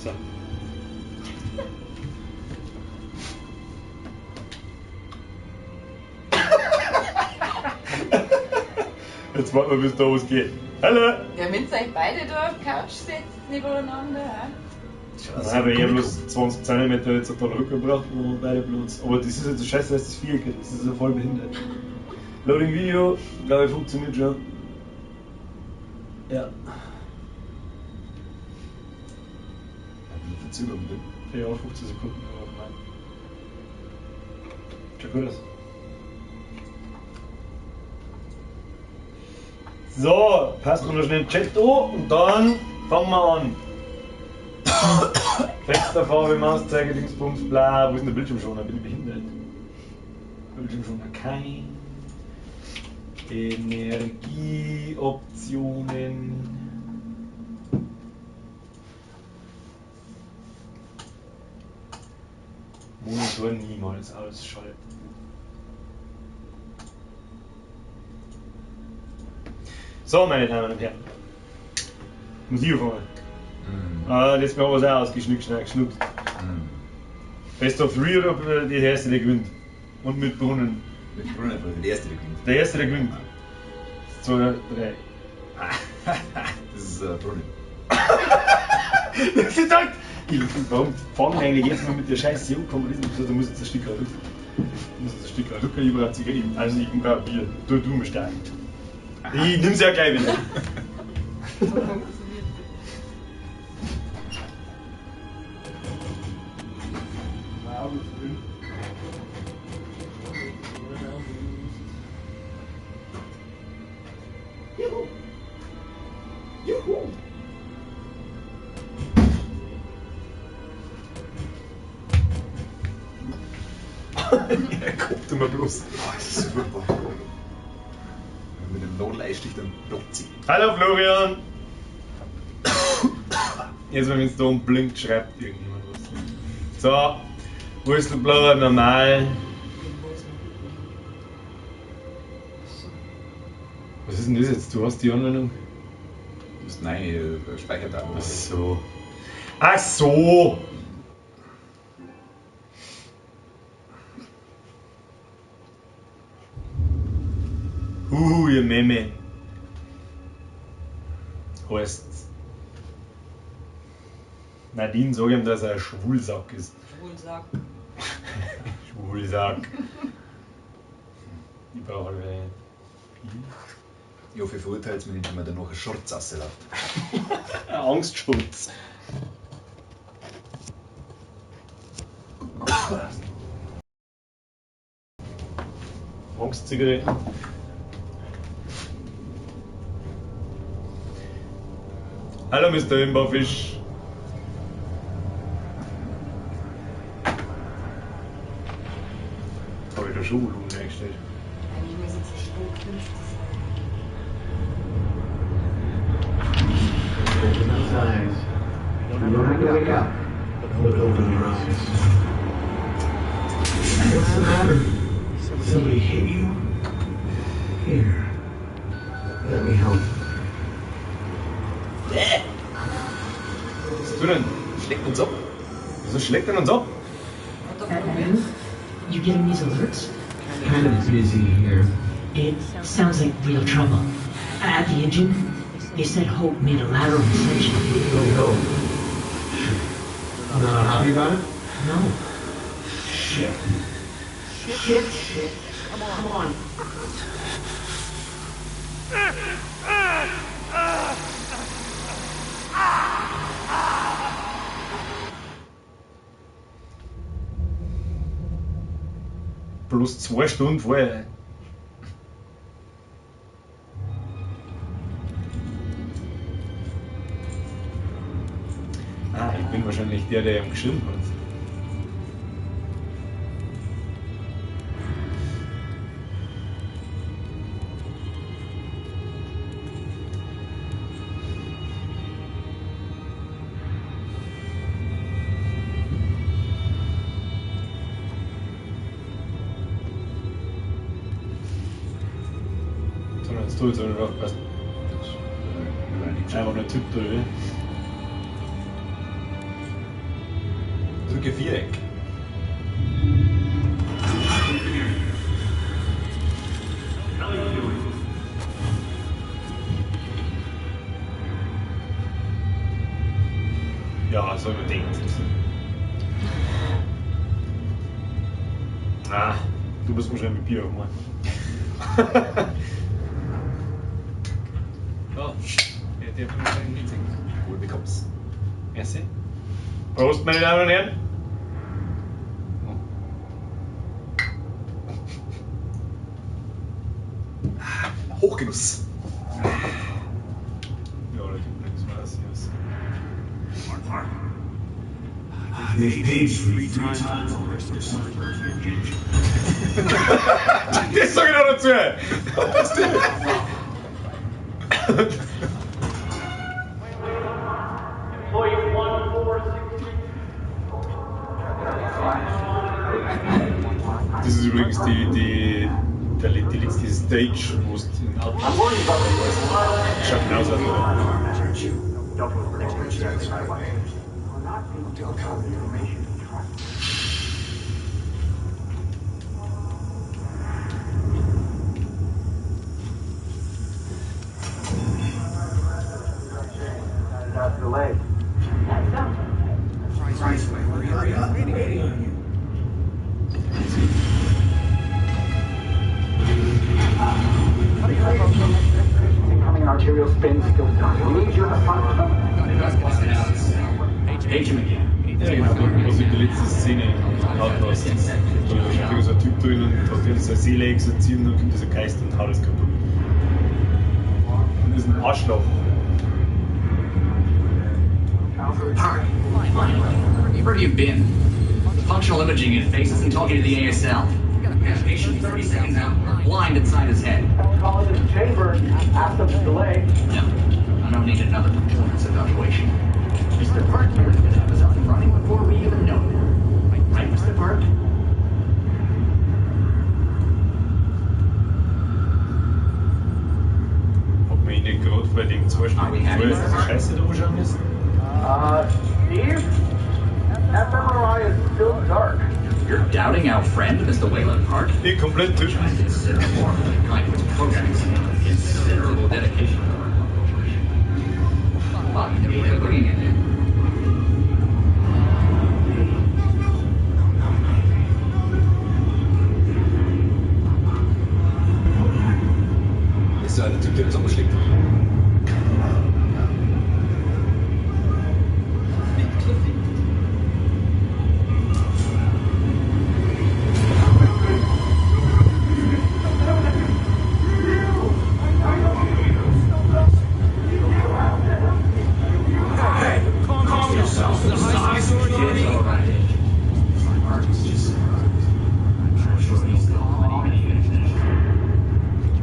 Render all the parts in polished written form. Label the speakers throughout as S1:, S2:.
S1: So. Jetzt warten wir, bis da was geht. Hallo!
S2: Ja, wenn ihr euch beide da auf der Couch setzt, nebeneinander, hä?
S1: Nein, aber ich habe bloß 20 cm jetzt da Rücken gebracht, wo wir beide bloß. Aber das ist jetzt so scheiße, dass das Viereck ist. Das ist ja voll behindert. Loading Video, glaube ich, funktioniert schon. Ja.
S3: Verzögerung drin.
S1: Ja, 15 Sekunden. Schaut gut aus. So, passt noch schnell den Chat an und dann fangen wir an. Fensterfarbe, Mauszeiger, Dingsbums, bla. Wo ist denn der Bildschirmschoner? Bin ich behindert? Bildschirmschoner kein. Energieoptionen. Monitor niemals ausschalten. So, meine Damen und Herren. Muss ich anfangen?
S3: Mhm.
S1: Ah, letztes Mal haben wir es auch ausgeschnickt, schnell geschluckt.
S3: Mhm.
S1: Best of Three oder der erste, der gewinnt? Und mit Brunnen.
S3: Mit Brunnen, der erste, der gewinnt.
S1: Der erste, der gewinnt. 2, 3.
S3: Das ist Brunnen.
S1: Das ist halt. Warum fangen wir eigentlich jetzt mal mit der Scheiße an? Da muss jetzt ein Stück rücken. Da muss jetzt ein Stück rücken, ich brauche Zigaretten. Also ich brauche Bier. Du musst da. Ich nimm's ja gleich wieder.
S2: So funktioniert das.
S1: Juhu. Juhu.
S3: Er guckt immer bloß. Oh, das ist super. Mit dem Notleistich dann Lotzi.
S1: Hallo Florian! Jetzt, wenn es da blinkt, schreibt irgendjemand was. So, Whistleblower normal. Was ist denn das jetzt? Du hast die Anwendung?
S3: Das ist nein, Speicherdaten.
S1: Ach so. Ach so! Huhu, ihr Meme. Heißt. Nadine, sag ihm, dass er ein Schwulsack ist.
S2: Schwulsack.
S1: Schwulsack. Ich brauche alle Bier.
S3: Ich hoffe, ihr verurteilt mich nicht, wenn man danach eine Schurzasse läuft.
S1: Angstschutz. Angstzigaretten. Hallo Mr. Imberfisch. Habe ich da schon Volumen eingestellt?
S2: Eigentlich muss jetzt stockfinster sein.
S4: Open those eyes. You don't have to wake up, but open your eyes. What's the matter? Somebody hit you? Here. Let me help.
S1: Was tust du denn?
S3: Schlägt uns ab.
S1: Wieso schlägt er uns ab?
S2: Hat doch probiert.
S5: You getting these alerts?
S4: Kind of busy here.
S5: It sounds like real trouble. At the engine, they said Hope made a lateral ascension.
S4: Oh no. Not happy about it?
S5: No.
S4: Shit.
S5: Shit, shit. Come on.
S1: Bloß 2 Stunden vorher. Ah, ich bin wahrscheinlich der, der ihm geschrieben hat. Sondern jetzt du jetzt auch nicht aufpassen.
S3: Das, überall nichts.
S1: Einfach nur Typ oder wie?
S3: Drücke Viereck.
S1: Ja, so überdenkt. Ah, du bist wahrscheinlich mit Bier aufmachen.
S6: Ja, der darf mich nicht singen.
S3: Wohl bekommst.
S6: Merci.
S1: Prost, meine Damen und Herren.
S3: Hochgenuss.
S1: Ja, da gibt nichts mehr als hier.
S4: They've paged me three times already.
S1: Das sag ich noch dazu!
S3: Was denn?
S1: Das ist übrigens die letzte Stage, wo es in Auto schaut genauso aus, oder?
S4: Hurry up, I'm waiting on you.
S7: Incoming arterial spin still dark. We need you at the front.
S8: Page him again.
S1: Ja, genau, was in der letzten Szene im Outlaws ist. Da ist so ein Typ drin und hat seine Seele exorziert und dann kommt dieser Geist und haut alles kaputt. Und ist ein Arschloch.
S8: Park. Finally. Where have you been? The functional imaging interface isn't talking to the ASL. Patient 30 seconds out, blind inside his head.
S7: Oncologist Chambers asked them to delay.
S8: No, I don't need another performance evaluation. Mr. Park here is going to have us up and running before we even know it. Right, Mr. Park?
S1: Hat man ihn nicht gerade vor dem 2 Stunden vorher diese Scheiße da anschauen müssen?
S7: Steve? fMRI is still dark.
S8: You're doubting our friend, Mr. Wayland Park?
S1: Ich komplett Tisch.
S8: I consider more kind to its programs. Considerable dedication. Fuck, they're bringing it in.
S3: Ist ja der Typ, der das umschlägt.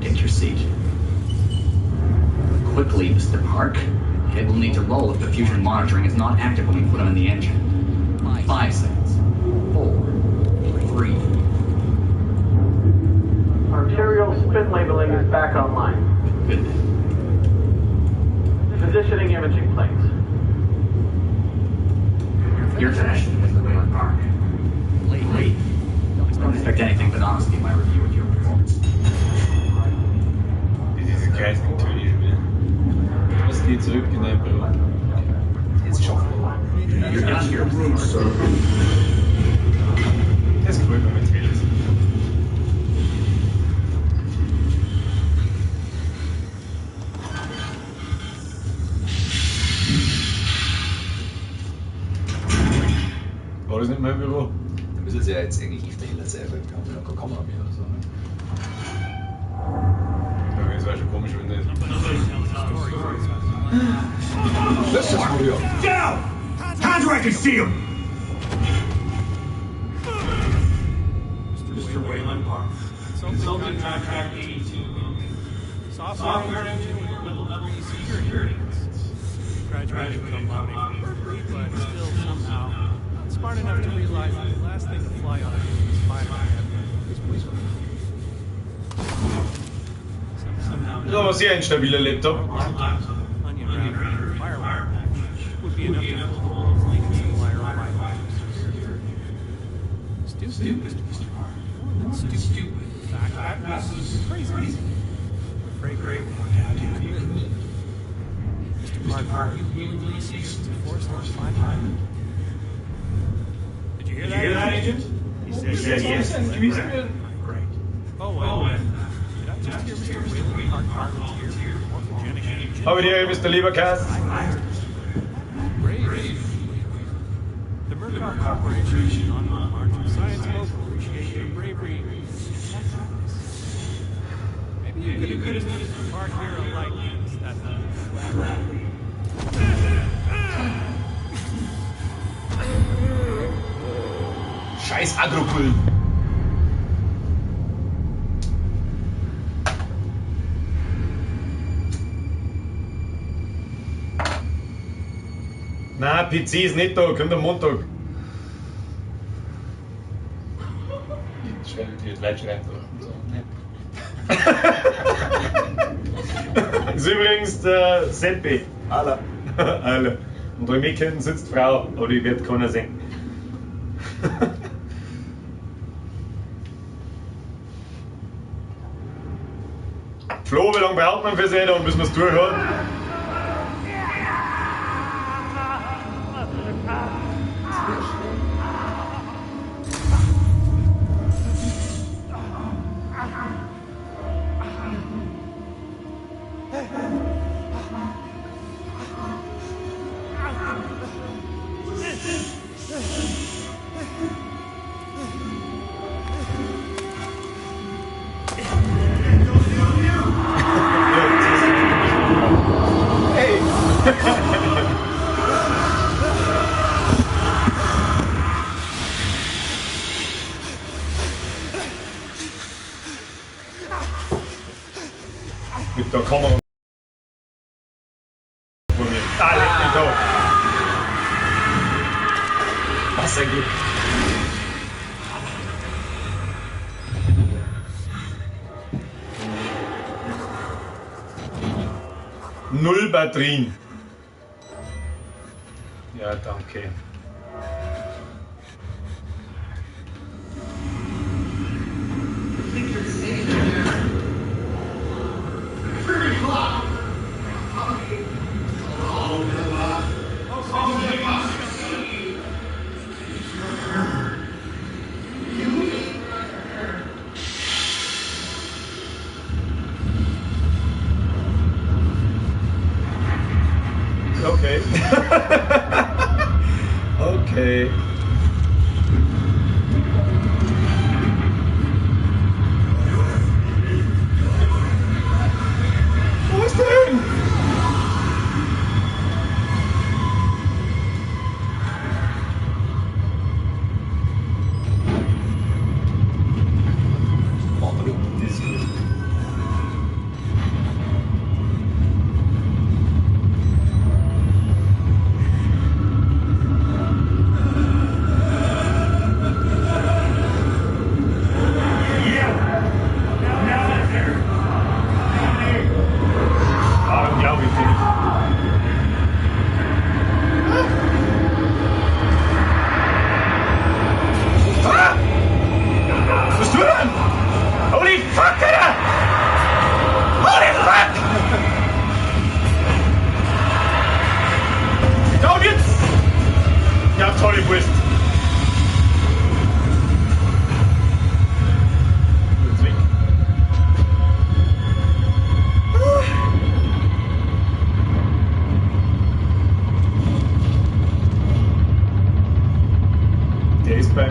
S8: Take your seat. Quickly, Mr. Park. It will need to roll if the fusion monitoring is not active when we put him in the engine. 5 seconds. 4. 3.
S7: Arterial spin labeling is back online.
S8: Good.
S7: Positioning imaging planes.
S8: You're finished, Mr. Wayland Park. Late. Don't expect anything but honesty in my review of your performance.
S1: Diese kreisenden Töne schon wieder. Was geht zurück in dein Büro?
S3: Jetzt schaffen wir.
S8: You're done here, Mr. Park.
S1: Das gefällt mir mit Tails. War das nicht mein Büro?
S3: Da müssen sie ja jetzt eigentlich öfter heller sein, weil wir haben ja keine Kamera mehr oder so. Ne?
S1: Ja, das wäre schon komisch, wenn nicht.
S3: Das ist wohl ja.
S4: Down! Hands where I can see him!
S9: Mr. Wayland Park. Consultant contract 82. Software engineer with level security.
S10: Graduated cum laude from Berkeley, but still somehow not smart enough to realize that the last thing to fly on a spider web is
S1: Das ist aber sehr ein stabiler Laptop.
S10: onion router, firewall patch would be enough to hold a blanket supplier of Stupid, Mr. Park. More than stupid. In fact, that was crazy. I'm afraid we have to commit. Mr. Park, are you willingly seek to force us to find? Did you hear that, agent?
S1: He said yes.
S10: Great. Oh, well. Did I just hear Mr. Wayland Park volunteer for morphogenic engine?
S1: Habe die Ehre, Mr. Leberkäse.
S10: Brave. The Murkoff Corporation and Onward March of Science both appreciate your bravery and effectiveness. Maybe you could administer Mr. Park here a light anesthetic.
S3: Scheiß Agrobullen.
S1: Na, PC ist nicht da, kommt am Montag.
S6: Die schreiben, die Leute schreiben doch und so. Ne?
S1: Ist übrigens der Seppi.
S3: Alla.
S1: Alle. Und da im Eck hinten sitzt Frau, aber die wird keiner sehen. Flo, wie lange braucht man fürs Add-on, bis man es durch hat?
S3: Hey!
S1: Mit der Kamera vor mir. Ah, leck mich da.
S3: Was ein Glück.
S1: Null Batterien. Ja, danke. Okay. Okay. Wo ist denn? Das ist gut. Ah, glaube ich dir nicht. Ah! Was tut er denn? Holy fuck, Alter! Holy fuck! Da und jetzt! Ja, tolle Wurst. Jetzt weg. Der ist bei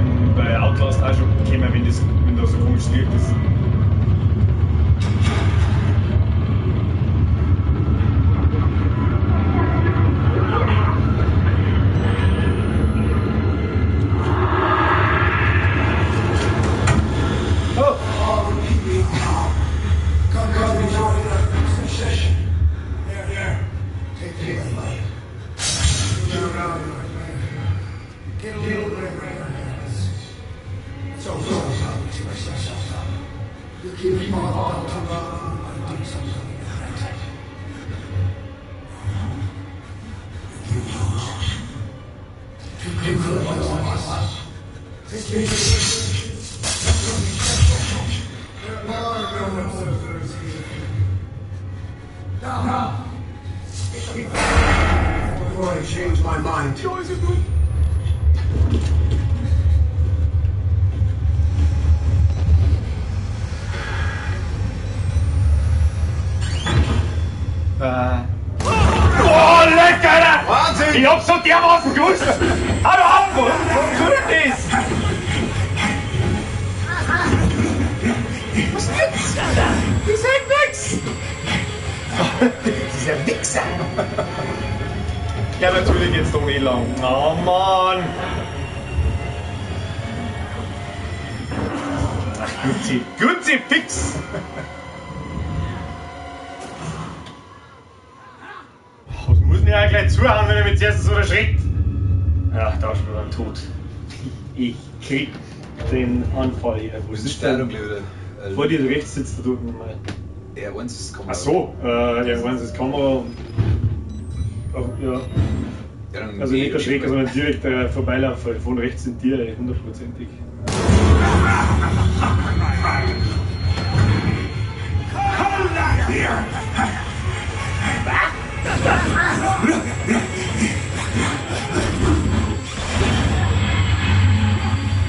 S1: Outlast auch schon gekommen, wenn da so komisch Licht ist. Oh!
S4: observers here. Now, before I change my mind.
S1: Oh, leck, Alter!
S3: Wahnsinn!
S1: Ich hab so dermaßen gewusst! Hau doch ab! Wo kommt das? Was gibt's? Ich sag nix! Dieser Wichser! Ja, natürlich geht's doch eh lang. Oh Mann! Ach, Gutzi. Gutzi, fix! Was muss denn ja gleich zuhauen, wenn er mich zuerst so erschreckt? Ja, da schon beim Tod. Ich krieg den Anfall hier. Wo
S3: Das
S1: ist
S3: ist
S1: der?
S3: der gleich wieder.
S1: Vor dir rechts sitzt der dort mal.
S3: R1 ist Kamera.
S1: Ach so, R1 ist Kamera. Ja.
S3: Ja, dann
S1: Also nicht der Schräger, sondern direkt der Vorbeilaufer. Von rechts sind die hundertprozentig.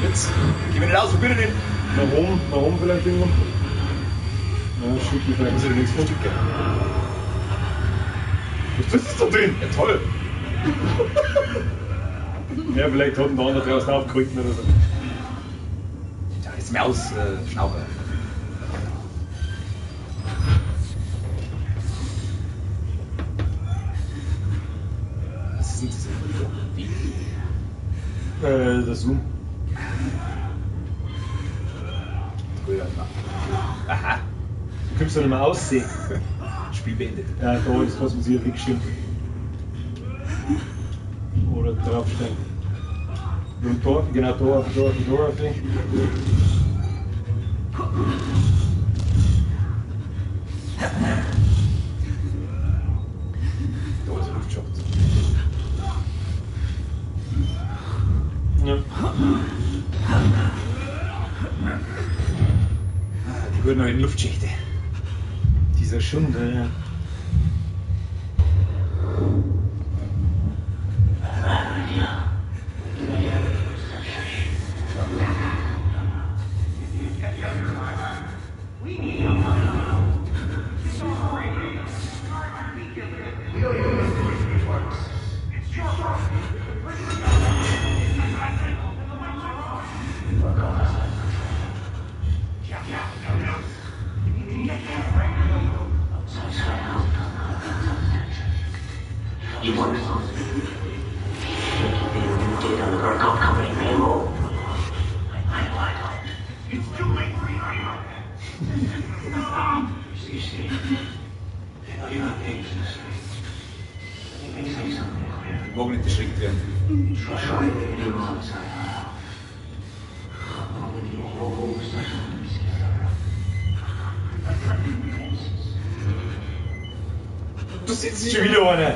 S3: Jetzt, geh mir nicht aus, bitte nicht.
S1: Warum? Warum vielleicht irgendwo? Ja, schick mich vielleicht.
S3: Muss ich nichts verstücken.
S1: Was ist da drin?
S3: Ja, toll.
S1: Ja, vielleicht hat ihn der andere draußen aufgehalten oder so.
S3: Ja, jetzt mir aus, Schnaufer. Was ist denn diese? Wie?
S1: Der Zoom.
S3: Gut, aha.
S1: Du kommst ja nicht mehr aussehen.
S3: Spiel beendet.
S1: Ja, da ist was man sich wegschieben. Oder draufstellen. Und da, genau da, auf, da, auf, da, auf.
S3: Da ist ein Luftschacht.
S1: Ja.
S3: Die guten alten Luftschächte.
S1: Dieser Schund, ja.
S5: You want Keeping new data on the Murkoff Company payroll. I know I don't. It's too late for you. You see, I know you have things to say. Let me say something clear.
S3: Die morgen nicht erschreckt werden.
S5: Try to do outside.
S1: Du sitzt schon wieder einer.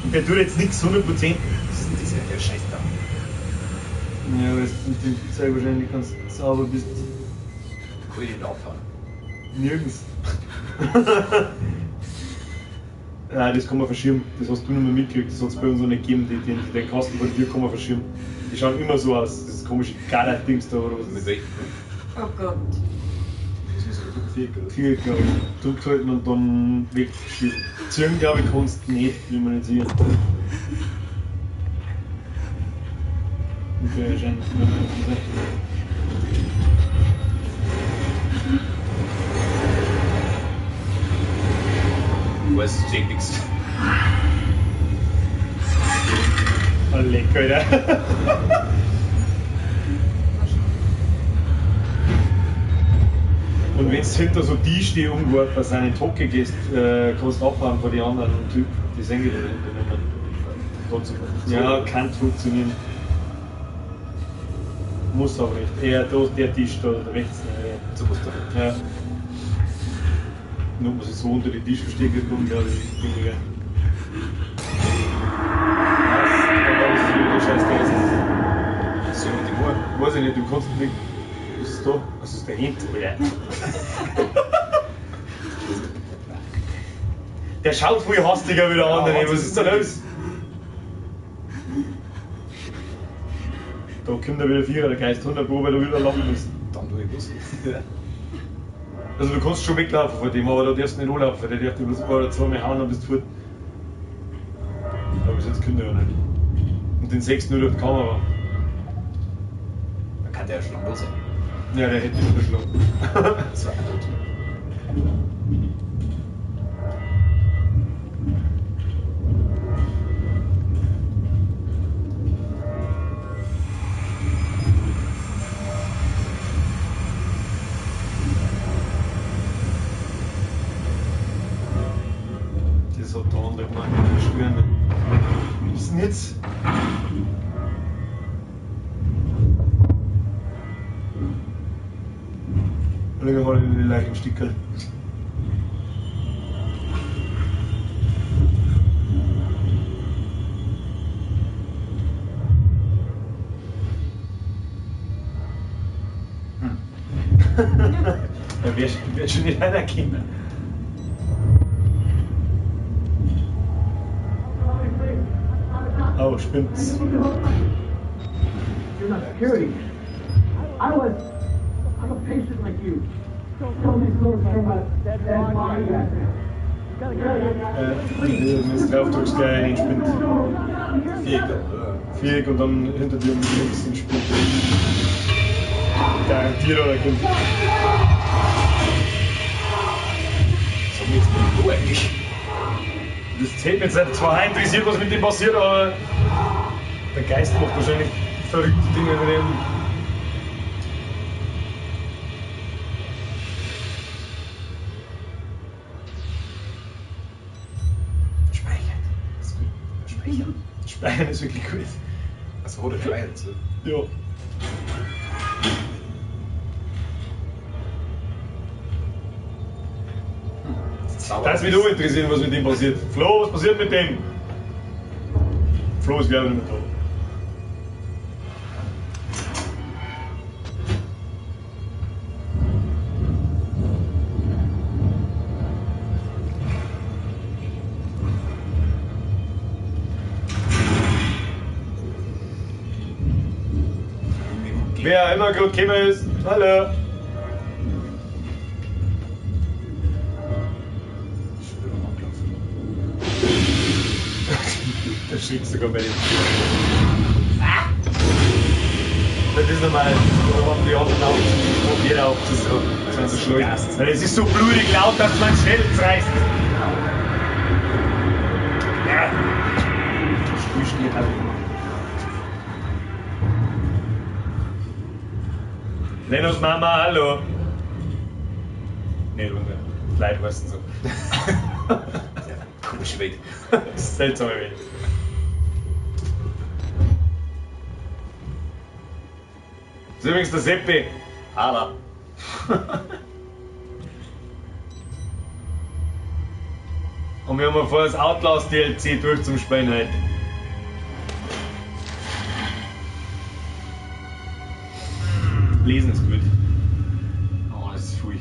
S1: Und der tut jetzt nichts 100%.
S3: Was ist denn dieser der Scheiß da?
S1: Ja, weil du mit dem Zeug wahrscheinlich ganz sauber bist.
S3: Kann ich nicht aufhauen?
S1: Nirgends. Nein, das kann man verschieben. Das hast du nicht mehr mitgekriegt. Das hat es bei uns noch nicht gegeben. Den Kasten von dir kann man verschieben. Die schauen immer so aus. Das komische Gala-Dings da oder was.
S3: Mit welchem?
S2: Oh Gott.
S3: Das muss ich drücken, Viereck, oder?
S1: Viereck, glaube ich. Drückt halten und dann wegschieben. Ziehen, glaube ich, kannst du nicht, wie man nicht sieht. Okay, scheint nicht mehr zu sein.
S3: Ich weiß, ich check nix.
S1: Oh, leck, Alter. Und wenn du hinter so die steh umgeworfen sind, in die Hocke gehst, kannst du abhauen von den anderen Typen. Die sehen dich da hinten nicht mehr. Trotzdem. Ja, kann funktionieren. Muss aber nicht. Eher da, der Tisch da rechts. Ja.
S3: So muss da.
S1: Ja. Nur muss ich so unter den Tisch verstecken kommen, glaube ich. Weniger. Was? Da ist wieder der scheiß Geist.
S3: Was soll mit dem Ohr?
S1: Weiß ich nicht, du kannst nicht. ist da? Was ist der Hint, Alter? Der schaut viel hastiger wieder an, ey. Was ist da los? Da kommt er wieder Vierer, der Geist 100 Pro, weil du wieder laufen musst.
S3: Dann tue ich was.
S1: Also du kannst schon weglaufen vor dem, aber da darfst du nicht anlaufen, der darf dir bloß ein oder zweimal hauen und bist fort. Aber bis jetzt kommt er ja nicht. Und den sechsten nur durch die Kamera.
S3: Dann kann der ja schon lange da sein.
S1: Ja, der hätte ihn verschlagen.
S3: Das war tot.
S1: Das hat der andere gemacht, die Stirn. Was ist denn jetzt? Oder hol ich die Leichenstücke. Da wird schon nicht einer kommen. Oh, spinnt's.
S7: You're not security. I'm a patient like you. Don't tell me from a dead body.
S1: Wenn du drauf drückst, gleich einen spinnt.
S3: Viereck dann, oder?
S1: Viereck und dann hinter dir mit links den Spinnt. Garantiert oder kommt.
S3: Was haben wir jetzt mit dem Flo eigentlich?
S1: Das zählt mich jetzt zwar interessiert, was mit dem passiert, aber der Geist macht wahrscheinlich verrückte Dinge mit dem.
S3: Speichern. Das ist gut. Speichern.
S1: Speichern ist wirklich gut.
S3: Achso, der speichert so.
S1: Ja. Das mich auch interessieren, was mit dem passiert. Flo, was passiert mit dem? Flo ist glaube ich nicht mehr da. Wer immer gut gekommen ist, hallo. Der schickt sogar bei dem. Das ist normal. Da haben die anderen auch, jeder auf das so. Das ist so schlecht. Es ist so blutig laut, dass man Schädel zerreißt. Ja. Stuhl steht halt immer. Lennos Mama, hallo. Nee, runter. Die Leute heißen so.
S3: Komische Welt.
S1: Seltsame Welt. Das ist übrigens der Seppi.
S3: Hallo.
S1: Und wir haben ja vor, das Outlast DLC durch zum Spielen heute. Lesen ist gut. Oh, das ist viel.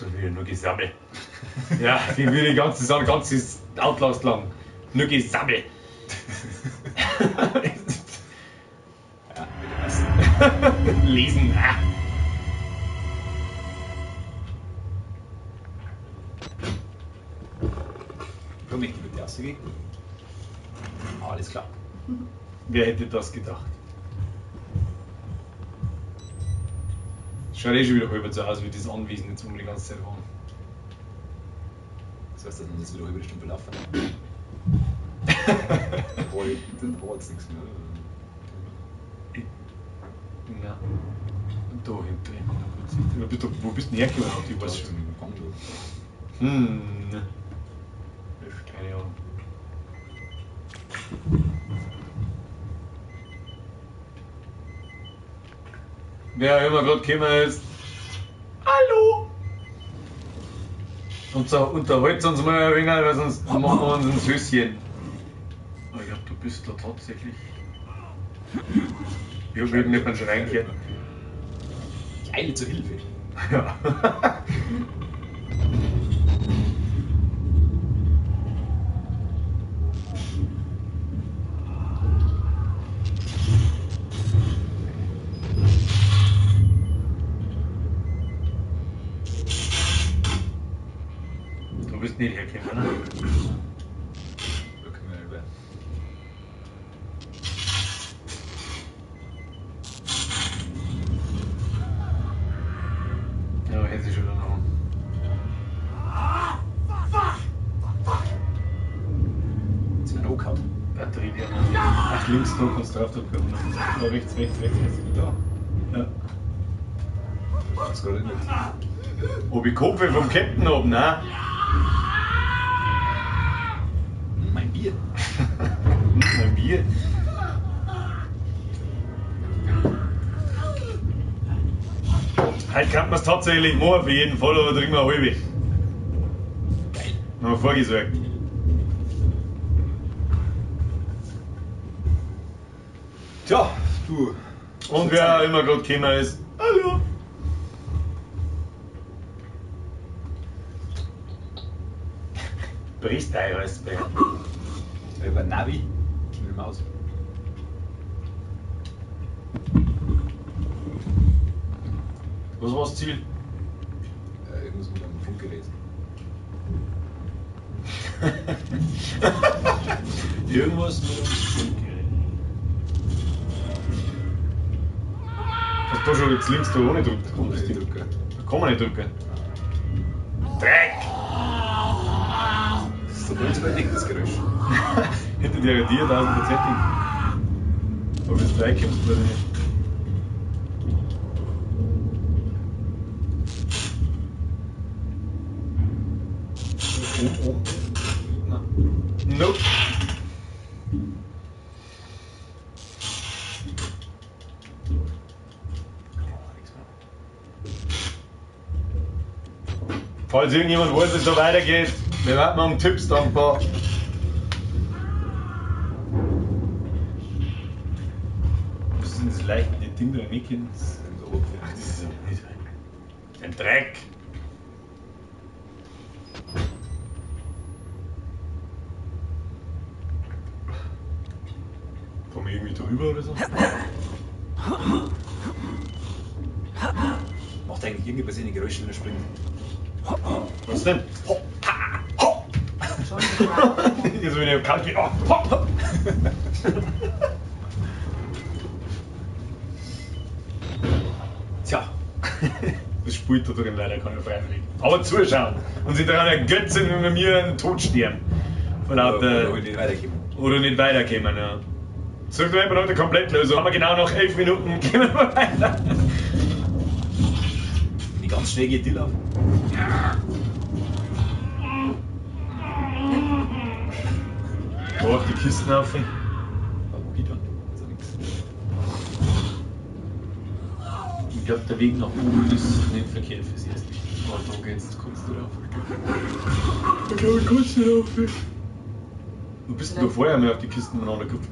S1: Das wird nur gesammelt. Ja, die will die ganze Sache, ganzes Outlast lang. Nur gesammelt.
S3: Ja, mit dem meisten.
S1: Lesen. Ah.
S3: Warum ich mit der rausgehe? Alles klar.
S1: Wer hätte das gedacht? Schaut eh schon wieder halb so aus wie das Anwesen, jetzt wo wir die ganze Zeit waren.
S3: Das heißt, dass wir jetzt wieder halbe Stunde laufen. Da war jetzt nichts mehr.
S1: Nein. Da hinten. Wo bist du denn hergekommen? Ich weiß schon. Keine Ahnung. Wer immer gerade gekommen ist.
S6: Und so unterhalten uns mal ein wenig, weil sonst machen wir uns ins Höschen. Aber ich glaube, du bist da tatsächlich. Ich habe eben nicht beim Schreien gehört.
S3: Ich eile zur Hilfe.
S6: Ja. Du bist nicht hergekommen, ne?
S3: Da können wir nicht mehr.
S6: Ja, hätte sich schon wieder noch.
S3: Jetzt wird angehauen.
S6: Batterie, die haben wir.
S1: Ach, links da kannst du drauf drücken. Da rechts, rechts, rechts, rechts.
S3: Da.
S1: Ja.
S3: Das ist gerade nicht.
S1: Ob ich Kopf vom Captain hab, nein.
S3: Mein Bier.
S1: Mein Bier. Heute kann man es tatsächlich machen, für jeden Fall, aber trinken wir eine halbe.
S3: Geil.
S1: Haben wir vorgesorgt.
S3: Tja, du.
S1: Und wer auch immer gerade gekommen ist, hallo. Bristei heißt bei.
S3: Über Navi. Mit der Maus.
S1: Was war das Ziel?
S3: Irgendwas mit einem Funkgerät.
S1: Irgendwas mit einem Funkgerät. Hast du schon jetzt links da ohne drücken?
S3: Kommt das Ding. Drücken.
S1: Da kann man nicht drücken. Dreck!
S3: Das ist so grenzwertig, das Geräusch.
S1: Hinter dir dir 1000%ig. Aber wenn du reinkommst, weiß ich nicht. Oben, oben. Nein. Nope. Falls irgendjemand weiß, wie es da weitergeht, wir warten um Tipps dankbar. Was ist denn das leichte Ding da nicht hin? Ach, das ist ja nicht ein Dreck. Komm ich irgendwie drüber oder so?
S3: Macht eigentlich irgendwas in die Geräusche, wenn er springt.
S1: Was denn?
S3: Ho, ha, ho.
S1: Jetzt bin ich kalt wie. Oh, ho, ho.
S3: Tja,
S1: Das spielt da drin leider keine freiwillig. Aber zuschauen und sich daran ergötzen, wenn wir mir einen Tod sterben. Vor lauter.
S3: Oder nicht weitergeben.
S1: Oder nicht weiterkommen, ja. Sucht einfach noch eine Komplettlösung. Haben wir genau noch 11 Minuten, gehen wir mal weiter.
S3: Wenn ich ganz schnell geht, die laufen.
S1: Da auf die Kisten auf.
S3: Aber wo geht dann? Ist ja nichts.
S6: Ich glaube, der Weg nach oben ist nicht verkehrt fürs Erste. Aber da geht's, kannst du rauf.
S1: Da kannst du rauf. Du bist denn da vorher mal auf die Kisten miteinander gehüpft.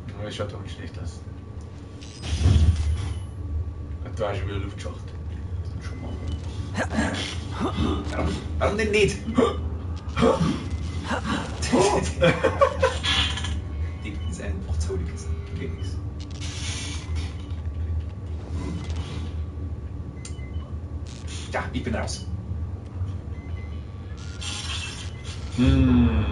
S1: Ja, das schaut doch nicht schlecht aus. Da ist schon wieder Luftschacht.
S3: Schon mal. Warum denn nicht? Die ist einfach zu, die Kiste. Geht nichts. Ja, ich bin raus.
S1: Hm.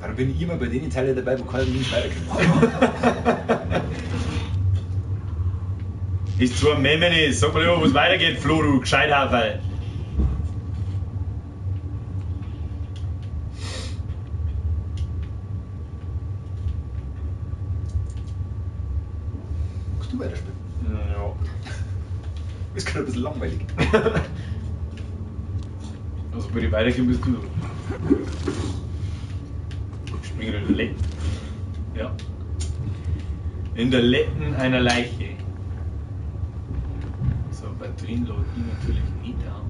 S3: Warum bin ich immer bei den Teilen dabei, wo keiner nicht weiterkommt?
S1: Ist zwar Memene, sag mal lieber, wo es weitergeht, Flo, du Gescheithaferl.
S3: Magst du weiterspielen?
S1: Ja.
S3: Ist gerade ein bisschen langweilig.
S1: Also, bei dir weitergehen bist du. Springen oder leck. Ja.
S6: In der Letten einer Leiche. So, Batterien laden die natürlich nicht auf.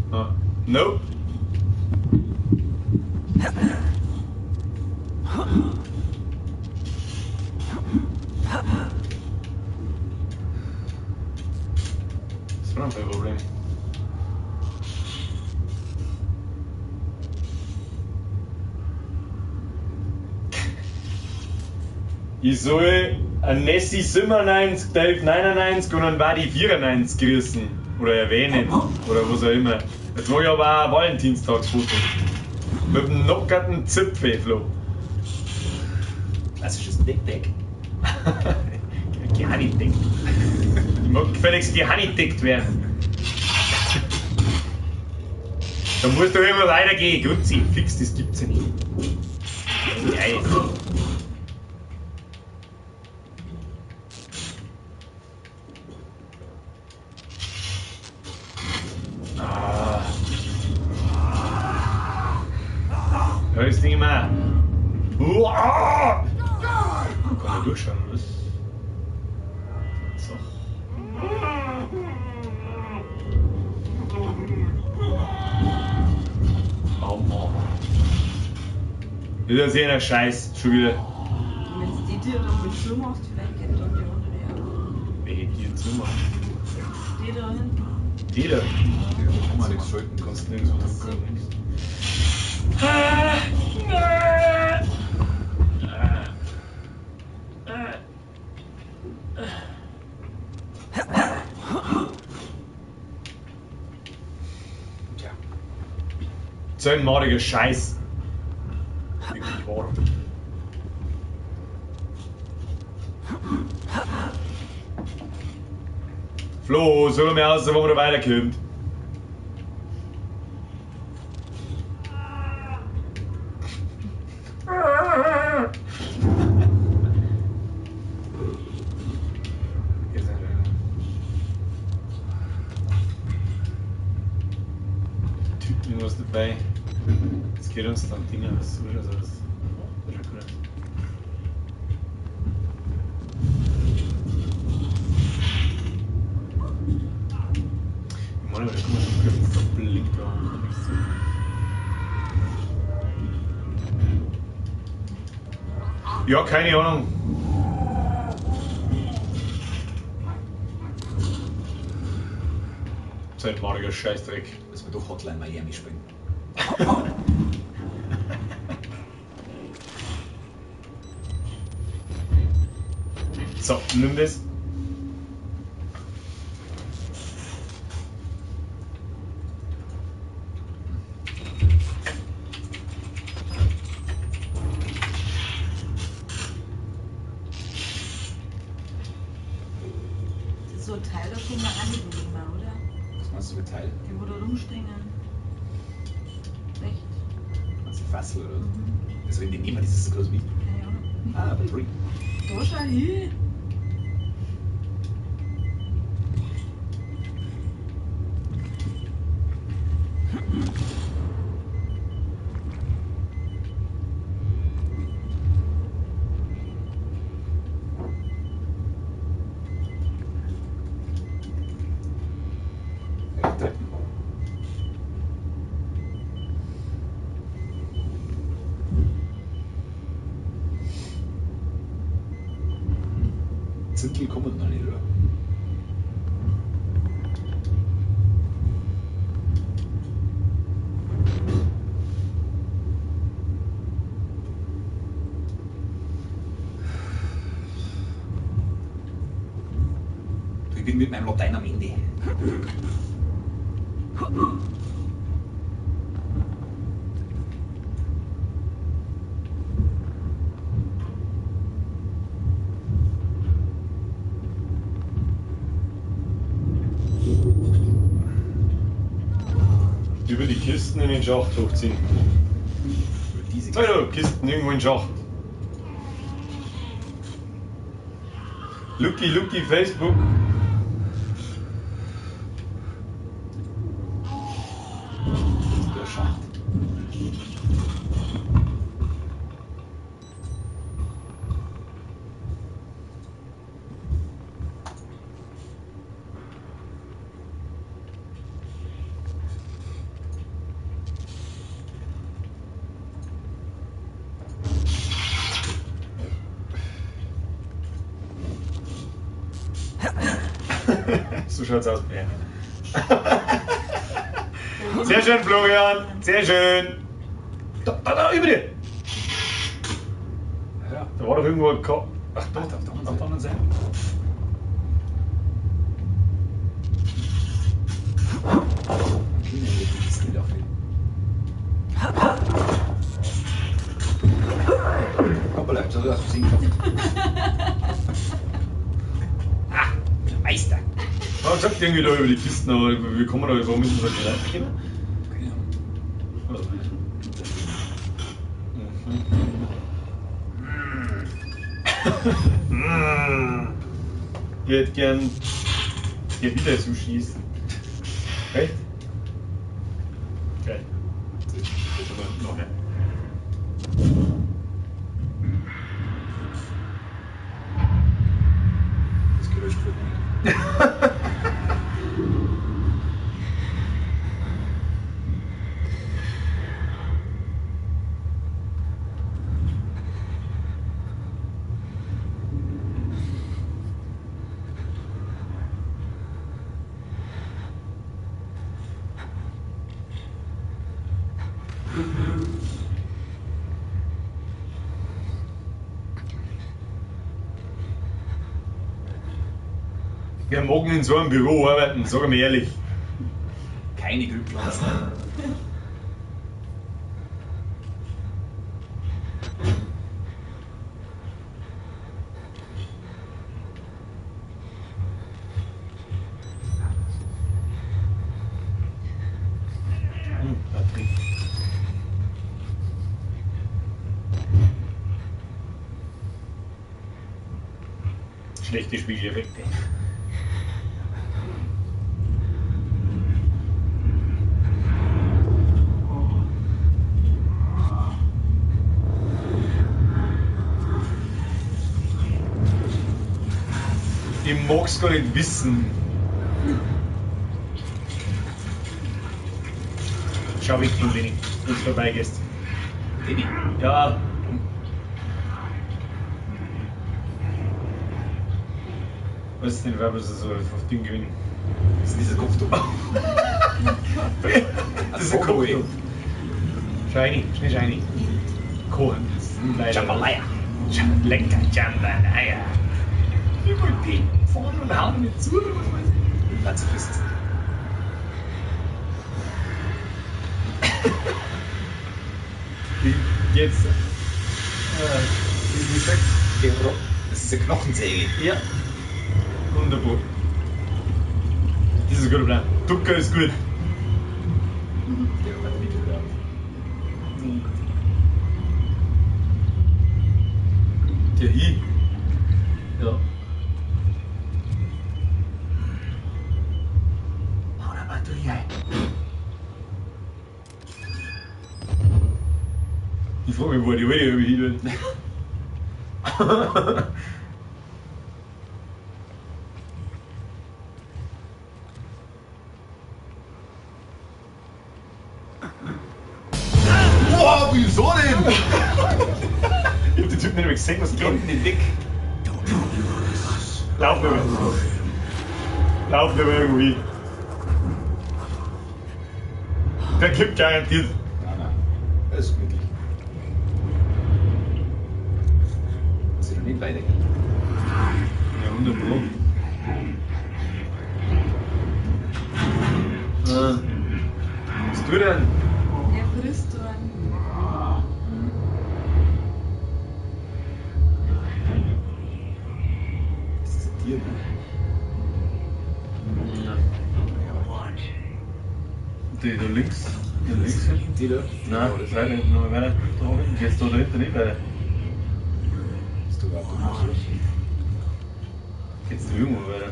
S6: Ah, nope. Das war ein Problem. Ich soll ein Nessie 97, Dave 99 und einen Wadi 94 grüßen. Oder erwähnen. Oder was auch immer. Jetzt mache ich aber auch ein Valentinstagsfoto. Mit dem nockerten Zipfel, Flo.
S3: Was ist das, ein Deckback?
S6: Gehanideckt. Ich mag gefälligst gehanideckt werden. Da muss doch immer weitergehen. Grüezi, fix, das gibt's ja nicht. Geil. Ah. Ja, das Ding immer. Uah! Kann ich durchschauen, was? So. Oh Mann. Das ist ja ein Scheiß, schon wieder.
S2: Wenn du die Tür dann mit zumachst, vielleicht geht dann die andere auch.
S6: Welche Tür zumachen?
S2: Die da hinten.
S6: Die da?
S3: Ja, da kann man nichts schalten,
S6: Kannst nirgendwo drücken. Nix.
S3: Tja.
S6: So ein madiger Scheiß. Wirklich wahr. Flo, sag mir aus, wo man da weiterkommt. Hier sind wir. Typen irgendwas dabei. Jetzt geht uns dann Dinge, was so also das. Das ist ja cool. Ich meine, da kann man schon wenn es da blinkt, da kann nichts sehen. Ja, keine Ahnung. So ein madiger Scheißdreck.
S3: Dass wir doch Hotline Miami spielen.
S6: So, nimm das.
S2: So ein Teil da kann man auch nicht nehmen, oder?
S3: Was meinst du mit Teil?
S2: Die, wo da rumstehen. Recht.
S3: Meinst du Fassel oder was? Das wenn die nehmen, das ist so groß wie.
S2: Keine Ahnung.
S3: Ah, Batterie.
S2: Da schau hin.
S3: Ja, Treppen. Zintel kommen noch nicht, oder? Du, Ich bin mit meinem Latein am Ende.
S6: Kisten in den Schacht hochziehen.
S3: Diese
S6: Zwei da, Kisten irgendwo in den Schacht. Lucky, Lucky, Facebook.
S3: Der Schacht.
S6: So schaut's aus, Brian. Sehr schön, Florian. Sehr schön. Da, da, da, über dir.
S3: Ja.
S6: Da war doch irgendwo ein Ko. Ach, da,
S3: auf der anderen
S6: auf der anderen Seite.
S3: Okay, nee, die Kisten nicht aufheben. Hoppala, jetzt hab ich aus Versehen geschafft.
S6: Ah, Meister. Man sagt irgendwie da über die Kisten, aber wir kommen da, warum müssen wir da nicht reinkommen?
S3: Keine Ahnung.
S6: Also. Mhm. Ich hätte gern hier wieder Sushis. Echt? Geil. Jetzt aber noch mehr.
S3: Das Geräusch gefällt mir nicht.
S6: Wir morgen in so einem Büro arbeiten, sag mir ehrlich.
S3: Keine Grünpflanzen.
S6: Batterie. Schlechte Spiegeleffekte. Ich mag's gar nicht wissen. Schau weg von denen, wenn du vorbeigehst.
S3: Deni.
S6: Ja. Was ist denn, wer ist so auf Ding gewinnen?
S3: Das ist dieser Kopftuch.
S6: Das ist ein Kopftuch. Shiny, schnell shiny. Kochen. Leider.
S3: Jambalaya.
S6: Lecker Jambalaya. Ich wollte die fahren und hauen mir zu, oder was weiß ich.
S3: Pazifist.
S6: Wie geht's? Wie gesagt,
S3: Geh, oder? Das ist eine Knochensäge.
S6: ja. Wunderbar. Das ist ein guter Plan. Ducker ist gut.
S3: Der hat Video gehabt.
S6: Der I. Ja. Hau da Batterie ein. Ich frage mich, wo die Alte irgendwie hin will.
S3: Boah, wieso denn?
S6: Ich hab den Typen nicht mehr gesehen, was
S3: Geht nicht weg.
S6: Lauf mir. Lauf mir irgendwie. Der kippt garantiert.
S3: Nein, nein. Das ist gemütlich. Das wird doch nicht weitergehen.
S6: Ja, wunderbar. Was tut er denn?
S2: Der frisst so einen.
S3: Das ist ein Tier, ne?
S6: Der da links. Links hinten?
S3: Die da?
S6: Nein, weiter hinten, nochmal weiter. Da hinten geht's da dahinter nicht weiter.
S3: Ist da überhaupt noch was?
S6: Geht's da irgendwo weiter?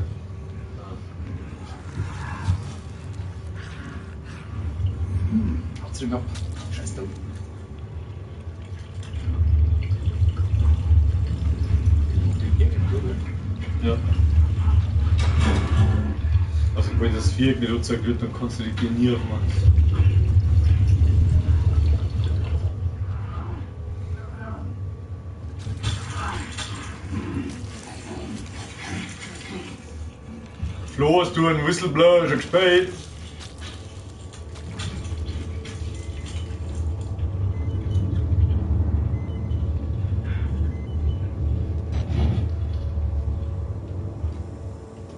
S3: Haut's den ab. Scheiß da oben.
S6: Ja. Also wenn das Viereck nicht angezeigt wird, dann kannst du die Tür nie aufmachen. Flo, hast du einen Whistleblower schon gespielt?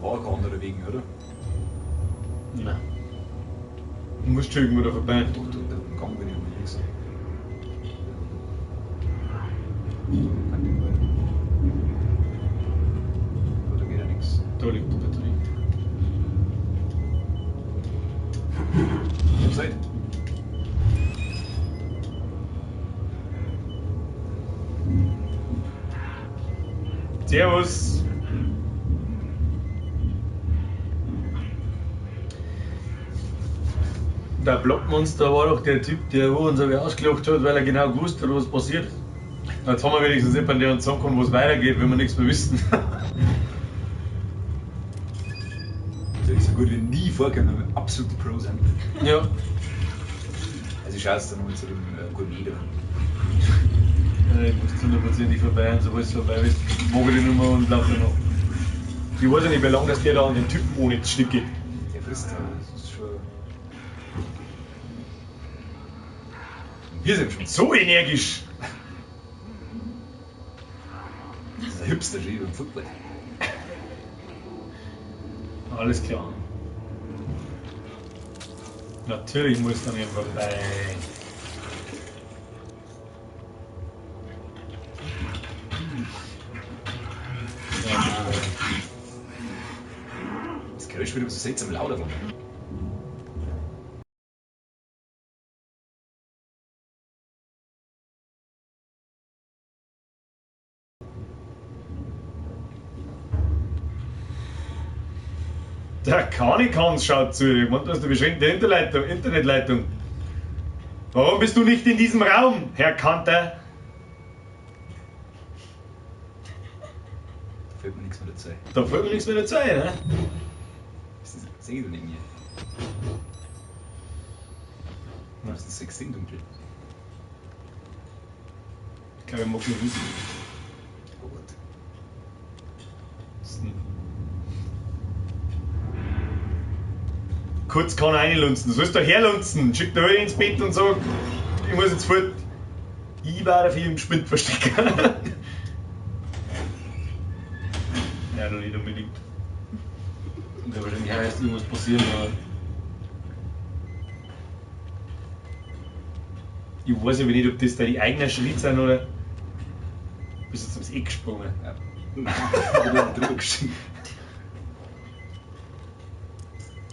S3: War kein anderer Weg, oder?
S6: Nein. Du musst schon irgendwo da vorbei.
S3: Doch, da den Gang bin ich unterwegs. Kein Ding weiter. Aber da geht ja nichts.
S6: Da liegt die Batterie.
S3: Zeit.
S6: Servus. Der Blockmonster war doch der Typ, der wo uns aber ausgelacht hat, weil er genau gewusst hat, was passiert. Jetzt haben wir wenigstens jemanden, der uns sagen kann, wo es weitergeht, wenn wir nichts mehr wissen.
S3: Das ist so gut wie nie vorgekommen, wenn wir absolute Pros sind.
S6: Ja.
S3: Also ich schaue jetzt dann nochmal zu dem Gourmet da.
S6: Ja, ich muss hundertprozentig vorbei und sobald es vorbei ist, mag ich die Nummer und laufe noch. Ich weiß ja nicht, wie lange das der da an den Typen ohne Schnitt geht.
S3: Der frisst, das ist schon. Wir sind schon
S6: so energisch.
S3: Das ist ein Hipster schon beim Football.
S6: Alles klar. Natürlich muss dann eben vorbei.
S3: Das Geräusch wird immer so seltsam laut auf einmal.
S6: Der Kanikans schaut zu. Ich meine, das ist eine beschränkte Internetleitung. Warum bist du nicht in diesem Raum, Herr Kanter?
S3: Da fällt mir nichts mehr dazu ein.
S6: Da fällt mir nichts mehr dazu ein, ne?
S3: Das sehe ich doch nicht mehr. Das ist extrem dunkel.
S6: Ich glaube, ich mag nicht wissen.
S3: Oh Gott.
S6: Das ist ein Kurz kann er reinlunzen. Du sollst doch herlunzen. Schick dir heute ins Bett und sag, ich muss jetzt fort. Ich war dafür im Spind verstecken. Ja, noch nicht unbedingt. Und da wahrscheinlich auch erst irgendwas passieren, aber. Ich weiß aber nicht, ob das da die eigenen Schritte sind oder. Bist du jetzt ums Eck gesprungen?
S3: Ja. Ich bin drüber gestiegen.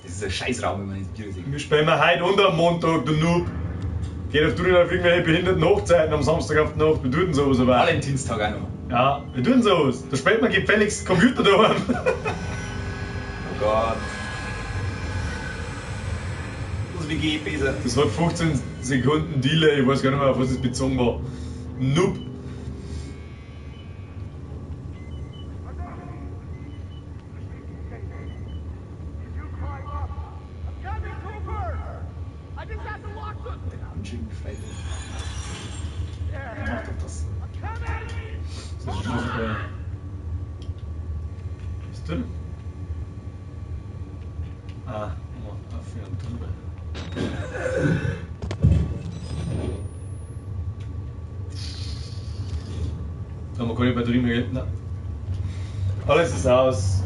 S3: Das ist ein Scheißraum, wenn man ins Bier sieht.
S6: Wir spielen heute und am Montag, du Noob. Geht auf du nicht auf irgendwelche behinderten Hochzeiten am Samstag auf die Nacht. Wir tun sowas aber.
S3: Valentinstag auch noch.
S6: Ja, wir tun sowas. Da spielt man gefälligst Computer daheim.
S3: Oh Gott. Das WG besser.
S6: Das hat 15 Sekunden Delay, ich weiß gar nicht mehr, auf was das bezogen war. Noob.
S3: Den Handschuhen befreit. Mach doch das.
S6: Das ist schon vorbei. Was ist denn? Ah, oh, auf und drüber. Da haben wir keine Batterie mehr, gell? Nein. Alles ist aus.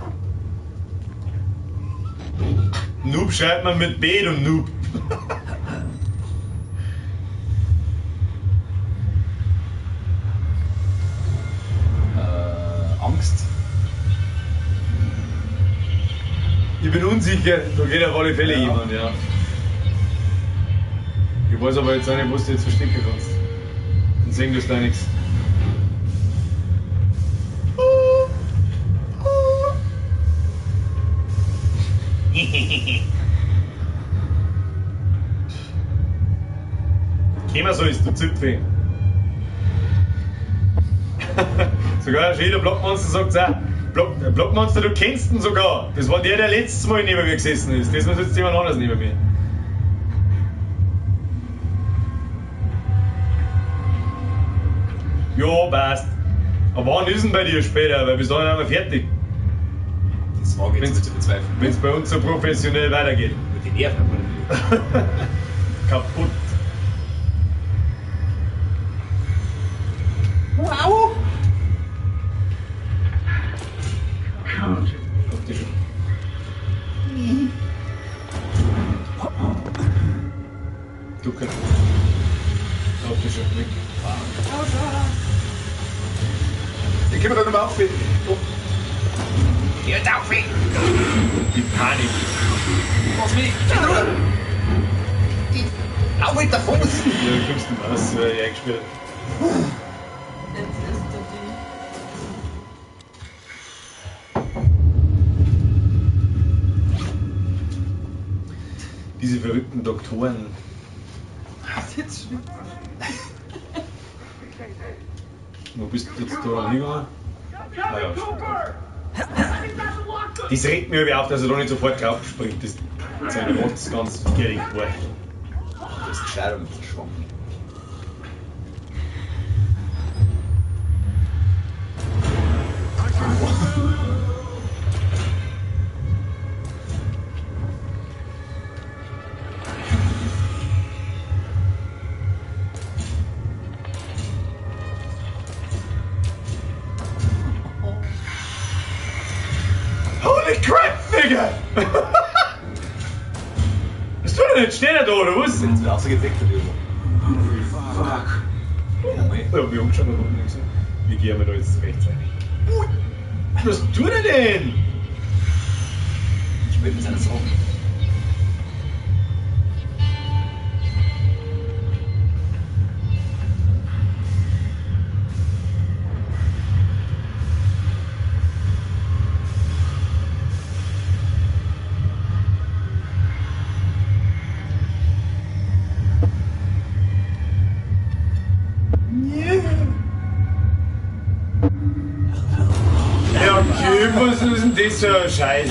S6: Noob schreibt man mit B, du Noob.
S3: Angst.
S6: Ich bin unsicher, da geht auf alle Fälle
S3: Ja.
S6: jemand, ja. Ich weiß aber jetzt auch nicht, wo du jetzt verstecken kannst. Und sehen du da nichts. Kämer so ist, du Zipfel. Sogar jeder Blockmonster sagt auch, Blockmonster, du kennst ihn sogar. Das war der, der letztes Mal neben mir gesessen ist. Diesmal sitzt jemand anders neben mir. Jo, passt. Aber wann ist denn bei dir später? Weil bis dahin haben wir fertig.
S3: Das war jetzt zu bezweifeln.
S6: Wenn es bei uns so professionell weitergeht.
S3: Mit den Nerven aber
S6: kaputt.
S3: Wow!
S4: Count.
S6: Auf die schon. Du kannst. Auf die schon weg.
S3: Den können wir doch nicht mehr auffinden. Oh. Jetzt auf!
S6: Die Panik.
S3: Lass mich! Die Au mit der Fuß!
S6: Ja, du kommst nicht raus, ich eingespielt.
S2: Jetzt ist der Ding.
S6: Diese verrückten Doktoren.
S2: Das ist jetzt schlimm.
S6: Wo bist du jetzt da hingegangen? Ah ja, stimmt. Das regt mir über auf, dass er da nicht sofort drauf springt. Das ist ein Rotz ganz gierig war.
S3: Das ist gescheit und verschwommen.
S6: Holy crap, Digga! Was tut er denn? Steht er da, oder was?
S3: Jetzt wird ausgedeckt, oder?
S4: Fuck.
S6: Ich hab mich umgeschaut und hab nichts gesehen. Wie gehen wir da jetzt rechtzeitig? Was tut er denn?
S3: Spielt mit seiner Sorgen.
S6: Ja, okay, was ist denn das für ein Scheiß?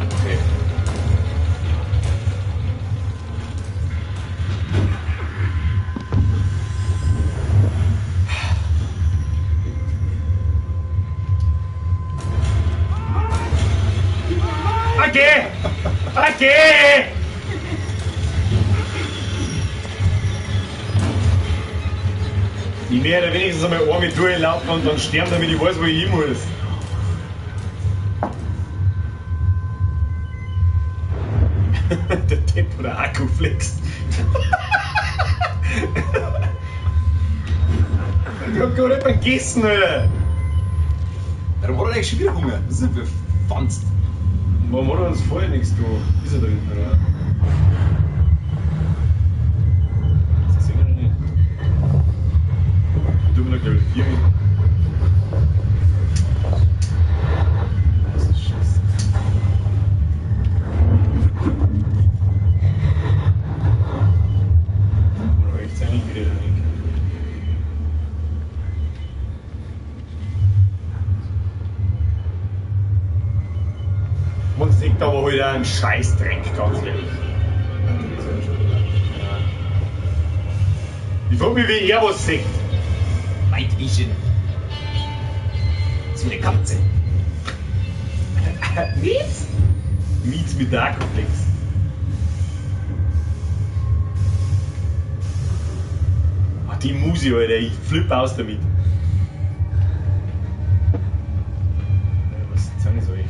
S6: Okay. Okay! Okay! Ich werde wenigstens einmal einmal durchlaufen und dann sterben, damit ich weiß, wo ich hin muss. Der Depp oder Akkuflex. Ich hab gar nicht vergessen, Alter.
S3: Warum hat er eigentlich schon wieder Hunger? Was ist denn für Fanst?
S6: Warum hat er uns vorher nichts da? Ist er da hinten, oder? Das sehen wir noch nicht. Ich tue mir da, glaube ich, 4 Minuten. Das ist scheiße. Oder rechts reingekriegt, oder nicht? Man sieht aber heute einen Scheißdreck, ganz ehrlich. Ich frag mich, wie er was sieht.
S3: Night Vision. Das ist wie eine Katze.
S6: Mietz? Mietz mit der Akkuflex. Ah, die Musi, Alter, ich flippe aus damit. Ja, was sagen soll ich?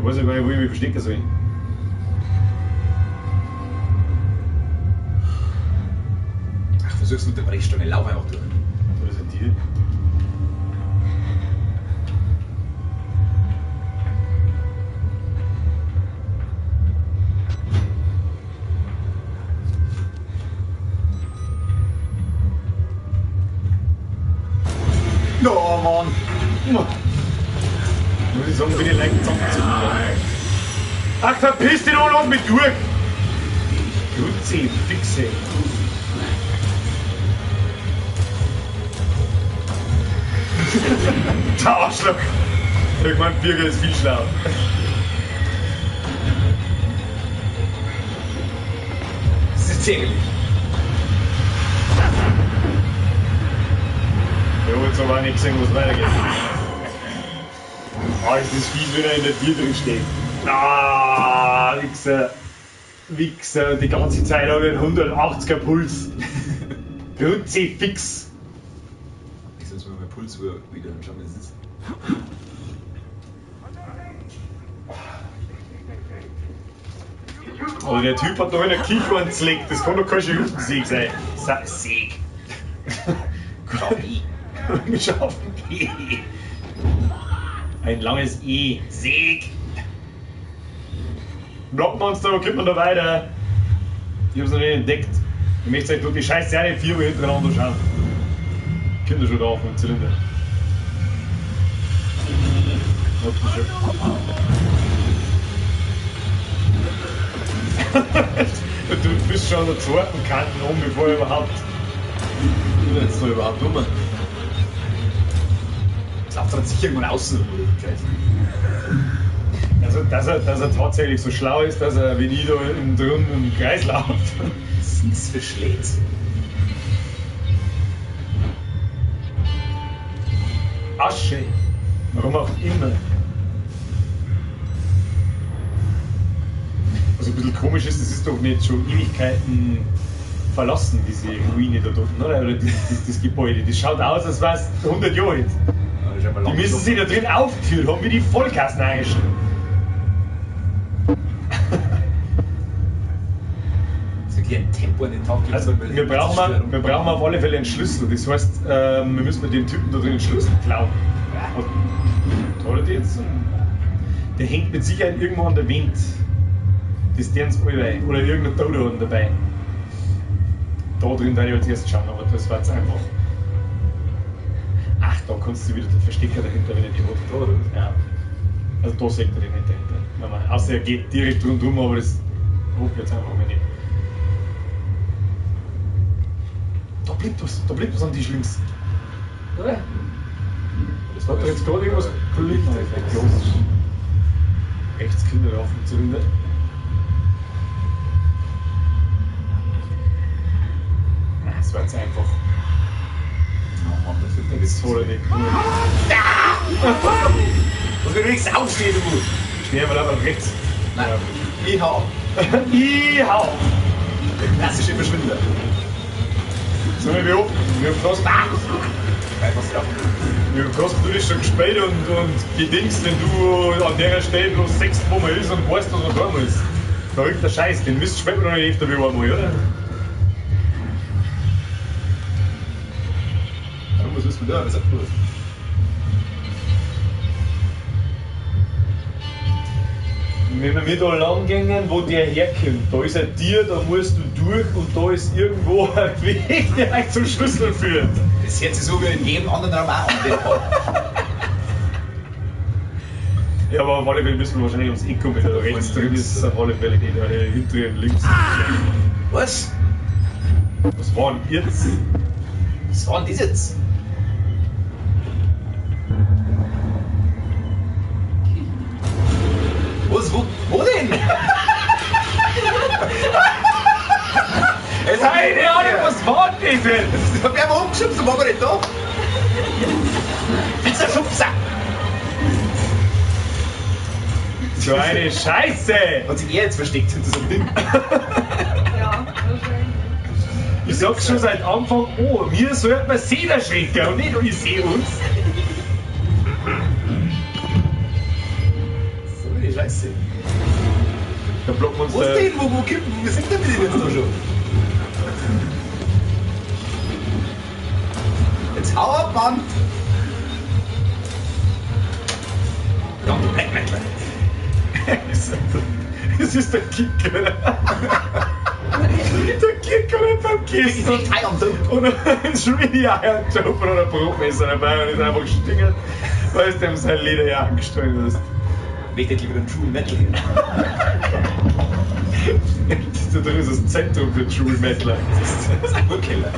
S1: Ich weiß ja gar nicht, wo ich mich verstecken soll.
S3: Ach, versuch's mit der Brechstange, lauf einfach durch.
S1: Da sind die.
S3: Oh Mann!
S1: Muss ich sagen, bin ich leicht zusammengezogen. Ach, verpiss dich doch, lass mich durch! Grüezi, Fixe. Der Arschloch! Ich mein, Birger ist viel schlauer.
S3: Das ist ärgerlich.
S1: Ich hab jetzt aber auch nicht gesehen, wo es weitergeht. Ah, ist das fies, wenn er in der Tür drin steht. Ah, Wichser. Wichser, die ganze Zeit habe ich einen 180er Puls. Kruzifix.
S3: Ich soll jetzt mal meine Pulsuhr wieder anschauen, was es ist.
S1: Aber der Typ hat doch in der Küche einen gelegt. Das kann doch kein Schriftenseg sein. Seg. Scharfen E. Ein langes E. Seg. Blockmonster, wo kommt man da weiter? Ich hab's noch nicht entdeckt. Ich möchte euch durch die Scheiße auch nicht viermal hintereinander schauen. Kinder schon da auf dem Zylinder. Hab ich schon. Du bist schon an der zweiten Kante um, bevor ich überhaupt. Ich bin jetzt da überhaupt um.
S3: Das läuft dann sicher irgendwann außen rum, oder? Scheiße.
S1: Also, dass er tatsächlich so schlau ist, dass er wie nie da im drin im Kreis läuft.
S3: Was sind das für Schläds?
S1: Asche. Warum auch immer. Was ein bisschen komisch ist, das ist doch nicht schon Ewigkeiten verlassen, diese Ruine da unten, oder? Oder das Gebäude. Das schaut aus, als wäre es 100 Jahre alt. Die müssen sich da drin aufgeführt haben, wie die Vollkassen eingeschrieben.
S3: Das ist wirklich ein Tempo an den Tag.
S1: Also, wir brauchen auf alle Fälle einen Schlüssel. Das heißt, wir müssen mit dem Typen da drin einen Schlüssel klauen. Was hat er jetzt? Der hängt mit Sicherheit irgendwo an der Wind. Das deren allweil. Oder irgendein Dodo dabei. Da drin werde ich als erstes schauen, aber das war jetzt einfach. Ach, da kannst du wieder den Verstecker dahinter, wenn er die hat.
S3: Da, oder?
S1: Ja. Also da seht ihr den nicht dahinter. Nein, nein. Außer er geht direkt rundum, aber das hoffe ich jetzt einfach mal nicht. Da blinkt was, am Tisch links. Oder?
S3: Das
S1: Hat doch jetzt gerade irgendwas geblinkt. Rechts Kinder auf dem Zylinder. Nein, das war jetzt einfach.
S3: Oh Mann, das wird
S1: Das hat er nicht gemacht.
S3: Was will wenigstens aufstehen, du?
S1: Steh mal einfach rechts.
S3: Nein. Ich hau.
S1: Ich hau.
S3: Der klassische Verschwinder.
S1: So, wie oft? Wie oft hast du du das schon gespielt und gedingst, wenn du an der Stelle bloß sechst, wo man ist und weißt, was man tun muss. Verrückter Scheiß, den Mist spielt man noch nicht öfter wie einmal, oder?
S3: Was willst du da? Was sagt du das?
S1: Wenn wir da lang gehen, wo der herkommt, da ist ein Tier, da musst du durch und da ist irgendwo ein Weg, der euch zum Schlüssel führt.
S3: Das hört sich so wie in jedem anderen Raum auch an.
S1: Ja, aber auf alle Fälle müssen wir wahrscheinlich ums Eck kommen. Also rechts drin ist es auf alle Fälle nicht, weil hinten links.
S3: Was?
S1: Was war denn jetzt?
S3: Was war denn das jetzt? Was? Wo denn?
S1: Keine Ahnung, was war denn das jetzt?
S3: Ich hab einfach umgeschubst und war gar nicht da. Pizza Schubser!
S1: So eine Scheiße!
S3: Hat sich er jetzt versteckt hinter so einem Ding?
S2: Ja, wahrscheinlich.
S1: Ich sag's schon seit Anfang an, mir sollte man sehen erschrecken und nicht ich seh uns.
S3: So, die Scheiße.
S6: Da blocken wir uns
S3: Wo ist
S6: da.
S3: denn? Wo sind denn wir denn jetzt da schon? Jetzt hau ab, Mann! Verdammt, Black Metal.
S6: Es ist der Kicker. Der Kicker beim Kissen.
S3: Ist echt Iron Dope.
S6: Und es ist really Iron Dope und ein Brotmesser dabei und ist einfach stingelt, weil du dem sein Lederjacken gestohlen hast.
S3: Möchte ich lieber den True Metal hin.
S6: Das da drin ist das Zentrum für True Metaler.
S3: Das ist ein Urkeller.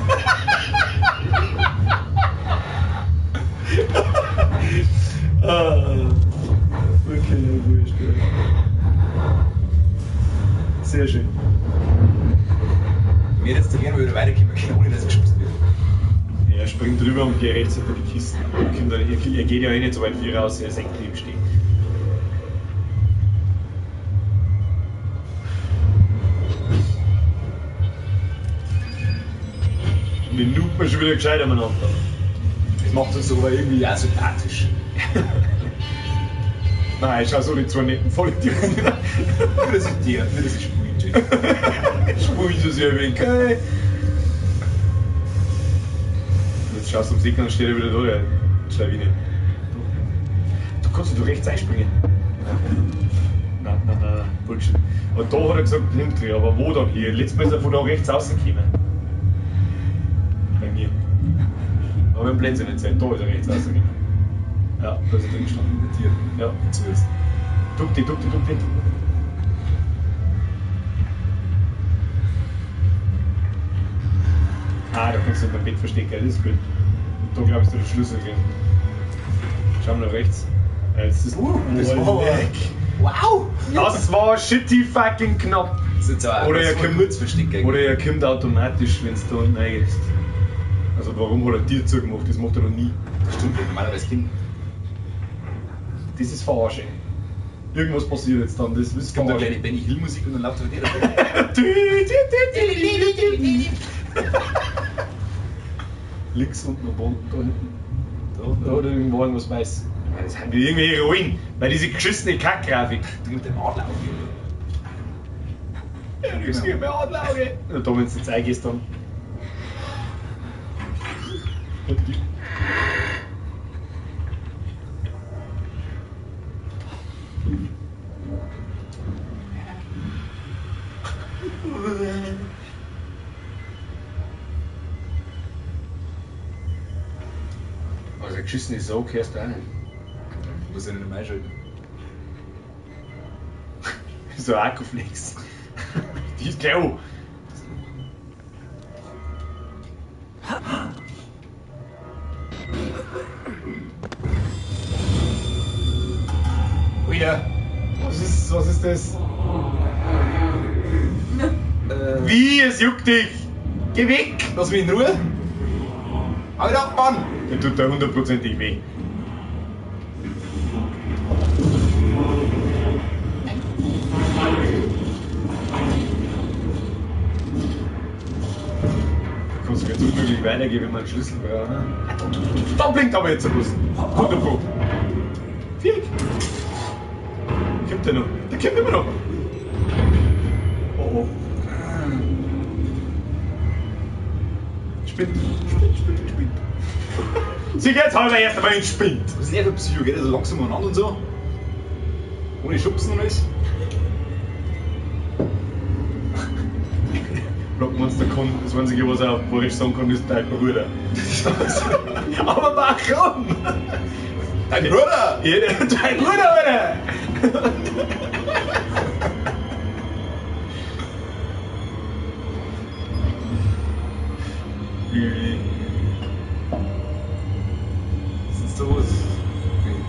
S6: Ah, okay, wurscht. Ja. Sehr schön.
S3: Mir jetzt gerne wieder weiterkommen können, ohne dass ich geschubst wird.
S6: Er springt drüber und geht rechts hinter die Kisten. Kommt dann, er geht ja eh nicht so weit wie raus, er ist echt blieb stehen. Und den Noob wir schon wieder gescheit umeinander.
S3: Das macht uns aber irgendwie auch sympathisch.
S6: Nein, ich schau so die zwei netten Vollidioten.
S3: Nur das ist der, nur das ist Spui.
S6: Spui so sehr wenig. Hey. Jetzt schaust du ums Eck und dann steht er wieder da, der Schlawine. Du kannst du rechts einspringen. Nein, nein, nein, nein, Bullshit. Und da hat er gesagt, nimmt er, aber wo dann hier? Letztes Mal ist er von da rechts rausgekommen. Bei mir. Aber im Blenden nicht sein, da ist er rechts rausgekommen. Ja, da ist er drin gestanden.
S3: Mit dir.
S6: Ja.
S3: Zu ist.
S6: Duck dich, duck dich, duck dich. Ah, da kannst du unter dem Bett verstecken, das ist gut. Und da glaube ich ist der Schlüssel drin. Schauen wir nach rechts. Ja, das ist,
S3: Das war
S6: leck.
S3: Wow!
S6: Das war shitty fucking knapp.
S3: Das ist jetzt auch
S6: Oder
S3: das
S6: er
S3: war
S6: kommt-
S3: kurz verstecken.
S6: Oder er kommt automatisch, wenn du da unten reingehst. Also warum hat er dir zugemacht? Das macht er noch nie.
S3: Das stimmt, normalerweise Kind.
S6: Das ist Verarsche. Irgendwas passiert jetzt dann, das ist
S3: Es kommt eine
S6: Verarsche.
S3: kleine Benny Hill Musik und dann läuft er wieder.
S6: Links unten am Boden, da hinten. Da hat irgendwo irgendwas weiß. Ja, Das haben wir irgendwie Heroin, weil diese geschissene Kackgrafik.
S3: Du mit dem Adler
S6: Ja, du siehst mein Adlerauge. Ja, da, wenn du jetzt eingehst, dann. Also geschissene Sau kehrst du auch nicht.
S3: Muss ich nicht mehr einschalten.
S6: So ein Akkuflex. Die ist gleich an.
S3: Wieder.
S6: Was ist das? Wie, es juckt dich! Geh weg!
S3: Lass mich in Ruhe. Hau ab, Mann!
S6: Der tut da hundertprozentig weh. Da kannst du ganz unmöglich weitergehen, wenn man einen Schlüssel braucht. Ne? Da blinkt aber jetzt ein Bus. 100 Pro. Viereck. Kommt der noch? Der kommt immer noch. Oh oh. Spinnt, spinnt, spinnt, spinnt. Sicherheitshalber erst einmal in den Spind.
S3: Was ist denn der für Psycho? Geht der so langsam umeinander und so? Ohne Schubsen und alles?
S6: Blockmonster kann, das Einzige, was er auf Bayerisch sagen kann, ist dein Bruder. Aber warum?
S3: Dein Bruder!
S6: Ja, dein Bruder, Alter! Wie-
S3: Das ist sowas.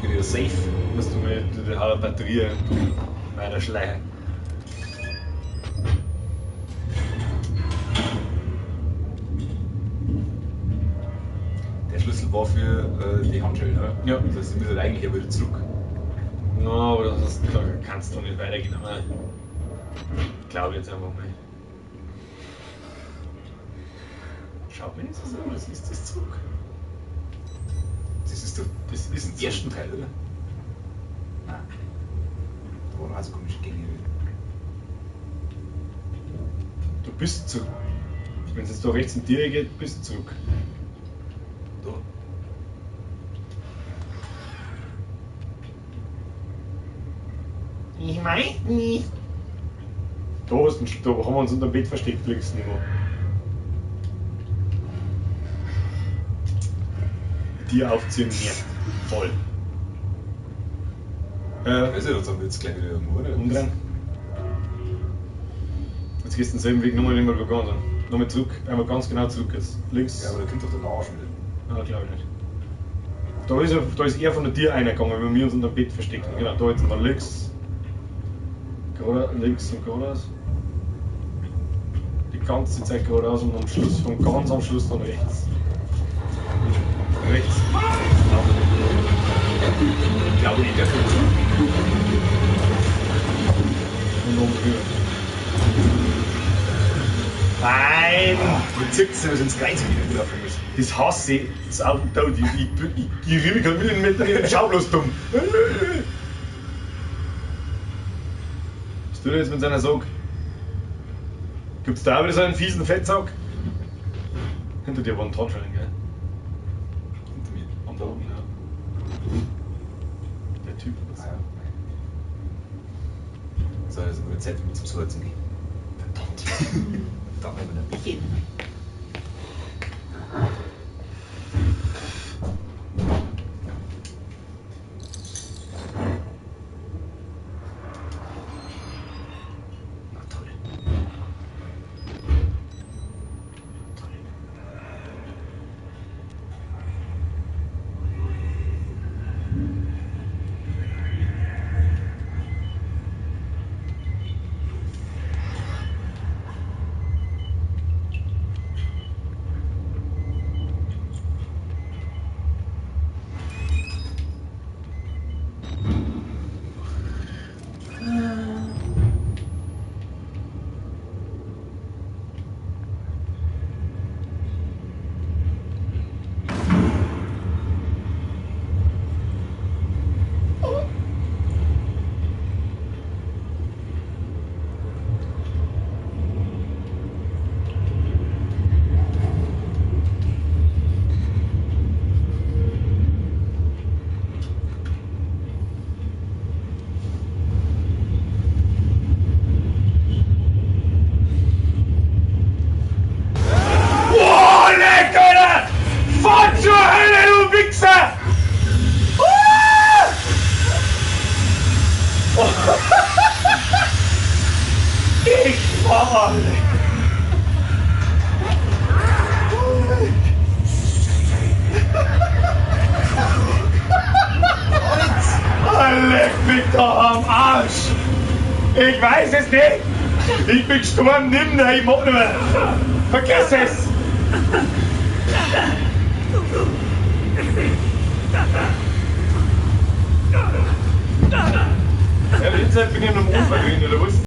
S3: Wieder safe.
S6: Musst du mit der Batterie, du meiner Schleier.
S3: Der Schlüssel war für die Handschellen, oder?
S6: Ja.
S3: Das heißt, ich muss halt eigentlich ja wieder zurück.
S6: No, aber das ist, da kannst du nicht weitergehen, aber glaube jetzt einfach mal. Schaut mir nicht so an, das ist das zurück.
S3: Das ist doch
S6: Das ist
S3: im ersten Teil, oder? Nein. Da waren auch so komische Gänge.
S6: Du bist zurück. Wenn es jetzt da rechts in die geht, bist du zurück.
S3: Da.
S6: Ich weiß nicht. Da, hast du, da haben wir uns unter dem Bett versteckt, links Nemo. Die aufziehen nervt. Voll.
S3: Ich weiß nicht, ob wir jetzt gleich wieder um, oder?
S6: Umdrehen. Jetzt gehst du denselben Weg nochmal, den wir gegangen sind. Nochmal zurück, einmal ganz genau zurück jetzt. Links.
S3: Ja, aber da kommt doch der Arsch wieder.
S6: Ah, glaube ich nicht. Da ist er von der Tür reingegangen, wenn wir uns unter dem Bett verstecken. Genau, da jetzt und dann links. Gerade, links und geradeaus. Die ganze Zeit geradeaus und am Schluss, von ganz am Schluss dann rechts. Rechts.
S3: Ich glaube nicht, der kommt.
S6: Und oben drüber. Nein!
S3: Du zirkst immer so ins Kreuz wieder laufen müssen.
S6: Das hasse ich. Das Auto, ich rühre mich keinen Millimeter in den Schau bloß dumm. Was tut er jetzt mit seiner Sack? Gibt's da auch wieder so einen fiesen Fettsack? Hinter dir war ein Totschwein, gell?
S3: Hinter mir.
S6: Am Boden, ja. Der Typ.
S3: Ah, ja. So, jetzt ist wieder Zeit für mich zum Salzen gehen. Verdammt. Da haben wir ein bisschen. Na toll. Toll.
S6: Boah, leck, Alter! Fahr zur Hölle, du Wichser! Ah! Ich fahr! Ah, leck mich doch am Arsch! Ich weiß es nicht! Ich bin gestorben, nimm da, ich mach nicht mehr! Vergiss es! Ja, aber jetzt bin ich in einem Unfall drin, oder was?